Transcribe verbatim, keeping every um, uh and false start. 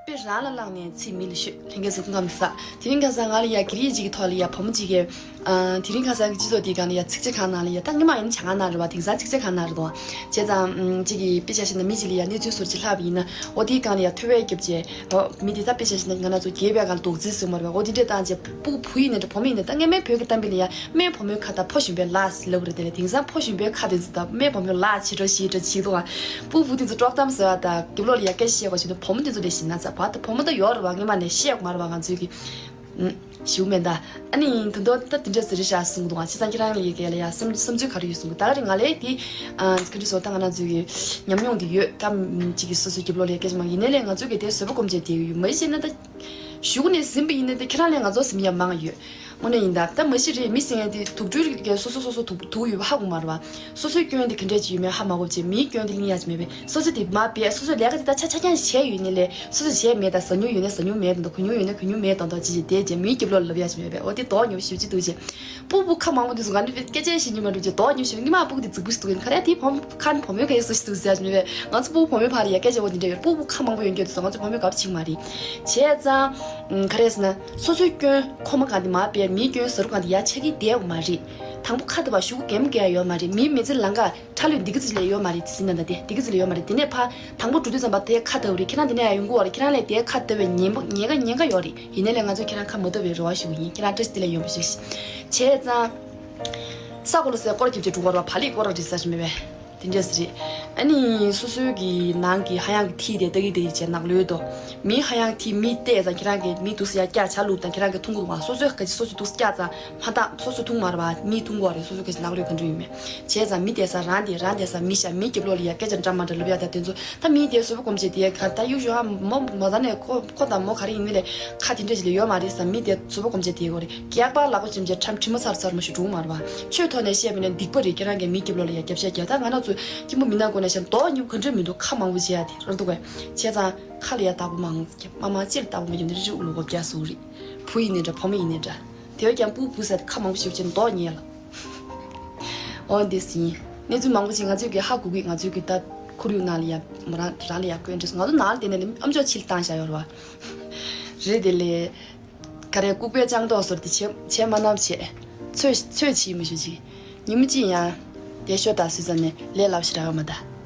དཔེ་རང་ལ་བླངས་ནས་ཚིག་མི་ལ་ཤོད། ལྷན་རྒྱས་ཚོ་སྐུ་ཁམས་བཟང་། དེ་རིང་ཁ་སང་ང་ལ་ཡ་གི་རིགས་གཅིག་གི་ཐོག་ལ་ཡ་བུ་མོ་གཅིག་གིས། ཨ། དེ་རིང་ཁ་སང་གི་སྤྱི་ཚོགས་དེའི་སྒང་ལ་ཡ་ཚིག་ཆ་གང་གནང་ལ་ཡ། ད་སྔོན་མ་ཡིན་ན་བྱ་ངང་གནང་རེད་བ། དེང་སང་ཚིག་ཆ་གང་གནང་རེད་དོ། བྱས་ཙང་། ཨམ། གཅིག་གིས་དཔེ་ཆ་བཞག་ན་མི་གཅིག་ལ་ཡ་གནས་ཚུལ་ཟུར་གཅིག་ལྷག་པ་ཡིན་ན། འོ་དེའི་སྒང་ལ་ཡ་ཐོ་བས་རྒྱབ་བྱས། འོ་མི་དེ་ད་དཔེ་ཆ་བཞག་ན་ང་རང་ཚོ་རྒས་པའི་སྒང་ལ་རྡོག་རྫིས་ཟེར་མ་རེད་བ། འོ་དེ་འདྲས་བཏང་བྱས། སྤུ་གུ་བུ་ཡིན་ནའི་འདྲ་བུ་མོ་ཡིན་ནའི་འདྲ། ད་སྔོན་མའི་བོད་ཀྱི་གཏམ་དཔེ་ལ་ཡ། སྨད་བུ་མོའི་ཁ་དང་ཕོ་གཞོན་པའི་ལག་ཟེར་ལབ་རེད། དེ་ལས་དེང་སང་ཕོ་གཞོན་པའི་ཁ་དེ་ཚོ་དང་སྨད་བུ་མོའི་ལག་ཕྱི་དྲོ་ཞིག་འདྲ་བྱེད་འདུག་ཨ། སྤུ་གུ་བུ་དེ་ཚོ་དཀྲོག་གཏམ་ཟེར་བ་དང་། རྒྱབ་ལོགས་ལ་ཡ་སྐད་ཆ་བཤད་དགོས་བྱུང་ན། བུ་མོ་དེ་ཚོ་ལས་ཞེད་སྣང་ཚ། བ་ད་བུ་མོ་ད་ཡོད་རེད་བ། སྔོན་མ་ནས་བཤད་དགོས་མ་རེད་བ། ང་ཚོས་ཀྱི། ཨུམ། ཞུ་མེད་ད། ཨ་ནི་ད་དུང་ད་དེ་འདྲ་ཟེར་ཤག་གསུང་གི་འདུག་ཨ། བྱས་ཙང་ཁྱེད་རང་ལ་ཡི་གེ་ལ་ཡ་བསམ་བསམ་ཚུལ་ག་རེ་ཡོད་གསུང་གི། ད་ག་རེ་ང་ལས་དེ། ཨ། ག་འདྲ་སོང་། ད་ང་རང་ཚོའི་གི་ཉམས་མྱོང་དེ་ཡོད། ད་གཅིག་གིས་སོ་སོའི་རྒྱབ་ལོགས་ལ་ཡ་སྐད་ཆ་མང་། ཡིན་ནའི་ལས་ང་ཚོས་ཀྱི་དེ་བཟོད་པ་སྒོམ་བྱས་བསྡད་ཡོད། མ་གཞི་བྱས་ན་ད། གཞུག་ནས་ཟིན་པ་ཡིན་ནའི་ད་ཁྱེད་རང་ལས་ང་ཚོ་ཟིན་ཡ་མང་ཡོད། དངོས་གནས་ཡིན་ད། ད་མ་གཞི་རེད། མི་ཟེར་མཁན་དེ་དུག་སྦྲུལ་གྱི་སོ་སོ་སོ་སོ་དུག་དུག་ཡོད་པ་ཧ་གོ་མ་རེད་བ། སོ་སོའི་སྐྱོན་དེ་ག་འདྲས་ཅིག་ཡོད་མེད་ཧ་མ་གོ་བྱས། མིའི་སྐྱོན་དེ་གླེང་ཡ་ཅིག་མེད་པས། སོ་སོ་དེ་མ་བས། སོ་སོ་ལས་ཀ་དེ་ད་ཆ་ཆ་རྐྱང་བྱས་ཡོད་ནའི་ལས། སོ་སོ་བྱས་མེད་ད། ཟ་མྱོང་ཡོད་ནའི་ཟ་མྱོང་མེད་དང་། གོན་མྱོང་ཡོད་ནའི་གོན་མྱོང་མེད་དང་། ད་ཅི་ཅི་དེ་བྱས་མིའི་རྒྱབ་ལོགས་ལ་ལབ་ཡ་ཅིག་མེད་པས། འོ་དེ་མདོག་ཉེས་པོ་ཞེ་པོ་ཅིག་འདུག་བྱས། སྤུ་གུ་ཁ་མང་པོ་དེ་ཚོ་ག་འདྲ་སྐད་ཆ་བཤད་སྙིང་མ་འདོད་བྱས། མདོག་ཉེས་པོ་ཞེ་པོ། སྔོན་མ་སྤུ་གུ་དེ་རྫིག་པོ་ཞིག་འདུག་ག་རེ། དེ་བུ་ཁ་ནི་བུ་མོའི་ཁ་ཡི་སུ་ཞིག་འདུག་ཟེར་ཡ་ཅིག་མེད་པས། ང་ཚོ་སྤུ་གུ་བུ་མོའི་བར་ལ་ཡ་སྐད་ཆ་འོ་དེ་འདྲ་ཡོད། སྤུ་གུ་ཁ་མང་པོ་ཡོད་མཁན་དེ་ཚོ་ང་ཚོ་བུ་མོའི་དགའ་པོ་བྱེད་ཀྱི་མ་རེད། བྱས་ཙང་། ག་རེ་ཟེར་ན། སོ་སོའི་སྐྱོན་ཁོ་མ་གང་དེ་མ་བས། མིའི་སྐྱོན་ཟུར་གང་དེ་ཡ་ཆགས་ཀྱི་བསྡད་ཡོད་མ་རེད། དང་པོ་ཁ་བཏབ་པ་གཞུག་གུ་གད་མོ་བགད་ཡ་ཡོད་མ་རེད། མིའི་མི་ཚེ་ལམ་ཁ་ཁྲ་ལོས་འདི་ག་ཙམ་ལས་ཡོད་མ་རེད། ཟིན་ན་ད་དེ་འདི་ག་ཙམ་ལས་ཡོད་མ་རེད། དེ་ནས་ཕར་དང་པོ་འགྲོ་དུས་ཙམ་པ་དེ་ཁ་བཏབ་པ་རེད། ཁྱེད་རང་དེ་ནས་ཡར་ཡོང་གི་ཡོད་རེད། ཁྱེད་རང་ལས་དེ་ཁ་བཏབ་པའི་ཉེན་པ་ཉེན་ཁ་ཉེན་ཁ་ཡོད་རེད། ཡིན་ནའི་ལས་ང་ཚོས་ཁྱེད་རང་ཁ་མ་བཏབ་པའི་རེ་བ་ཞུ་གི་ཡིན། ཁྱེད་རང་བཀྲ་ཤིས་བདེ་ལེགས་ཡོང་བ་ཞིག་བྱས་ཙང་། ས་གོ་ལ་སའི་སྐོར་རྒྱབ་ཀྱི་འགྲོ་གི་རེད་བ། བག་ལེབ་སྐོར་ར་རེད་ཟེར་ཞིག་མེད་པས། དེ་འདྲས་རེད། ཨ་ནི་སོ་སོའི་གི་ནང་གི་ཧ་ཡང་གི་ཐིག་དེ་ལྟ་གི་དེ་བྱས་ནག་ལོས་དོ། མི་ཧ་ཡང་ཐིག་མི་བལྟས་ཙང་ཁྱེད་རང་གི་མི་འདུག་སེ་ཡ་སྐྱག་ཆ་བླུགས་དང་། ཁྱེད་རང་གི་འཐུང་གི་འདུག་ག་སོ་སོའི་ག་ཅི་སོ་སོ་འདུག་སེ་སྐྱག་ཙང་མ་བཏང་། སོ་སོ་འཐུང་མ་རེད་བ། མི་འཐུང་གི་རེད། སོ་སོ་ག་ཅི་ནག་ལོས་ག་འདྲ་ཡོད་མེད། བྱས་ཙང་མི་བལྟས་ས་རང་བལྟས། རང་བལྟས་ས་མི་བཤད། མི་རྒྱབ་ལོགས་ལ་ཡ་སྐད་ཆ་འདྲ་མ་འདྲ་ལབ་ཡ་ད་དེ་ཚོ། ད་མི་དེ་བཟོད་པ་སྒོམ་བྱས་དེ་ག་ད་གཡུག་ཞོག་ཨ། མོ་མ་ད་ནས་ཁོ་ཁོ་དང་མོ་ག་རེ་ཡིན་ནི་ལས་ཁ་དེ་འདྲས་ཞིག་ལས་ཡོད་མ་རེད་ཟེར། མི་དེ་བཟོད་པ་སྒོམ་བྱས་དེ་གོ་རེད། སྐྱག་པ་ལག་པ་ཅིམ་བྱས་ཁྲམ་དྲི་མ་ཚར་ཚར་མ་ཞུ་འགྲོ་མ་རེད་བ། ཆོས་ཐོག་ནས་བཤད་པ་ཡིན་ན་སྡིག་པ་རེད། ཁྱེད་རང་གིས་མི་རྒྱབ་ལོགས་ལ་ཡ་རྒྱབ་བཤད་རྒྱག་ད་ང་རང་ཚོ་སྐྱིད་པོ་མི་སྣ་སྒོ་ནས་བཤད་མདོག་ཉེས་པོ་ག་འདྲ་མི་འདུག་ཁ་མང་པོ་བྱེད་ཡ་དེ་རེད་འདུག་གས། བྱས་ཙང་ཁ་ལ་ཡ་བདག་པོ་མང་རྒྱབ། མ་མང་ཅིར་བདག་པོ་མ་རྒྱབ་ནས་རི་རི་ཨུ་ལུ་གོ་རྒྱག་སུ་རེད། བུ་ཡིན་ནའི་འདྲ་བུ་མོ་ཡིན་ནའི་འདྲ། དེ་བས་ཀྱང་སྤུ་གུ་བུ་ཟེར་ཁ་མང་པོ་ཞིག་བྱས་མདོག་ཉེས་ལ། འོ་འདི་ཟིན། གནས་ཚུལ་མང་པོ་ཞིག་ང་ཚོས་ཀྱི་ཧ་གོ་གི། ང་ཚོས་ཀྱི་ད་ཁོར་ཡུག་ནང་ལ་ཡ་མོ་རང་རང་ལ་ཡ་སྐྱོན་འདྲ་སོང་། ང་ཚོ་ནང་ལ་དེ་ནས་ལ་ཨམ་ཅོག་ཕྱིར་བཏང་བཞག་ཡོད་རེད་བ། རེད་དེ་ལས། ག་རེ་ལྐུགས་པའི་སྤྱང་ལྟོགས་ཟེར་དེ་བྱེད་བྱེད་མ་ནམ་བྱེད། ཚོད་ཚོད་བྱེད་མི་ཞུ་ཅིག་ཉིན་མོ་གཅིག་ཡང་། དེ་ཤོ་ད་སུས་ཙམ་ནས་ལས་སླ་པོ་ཞིག་རག་ཡོད་མ་ད།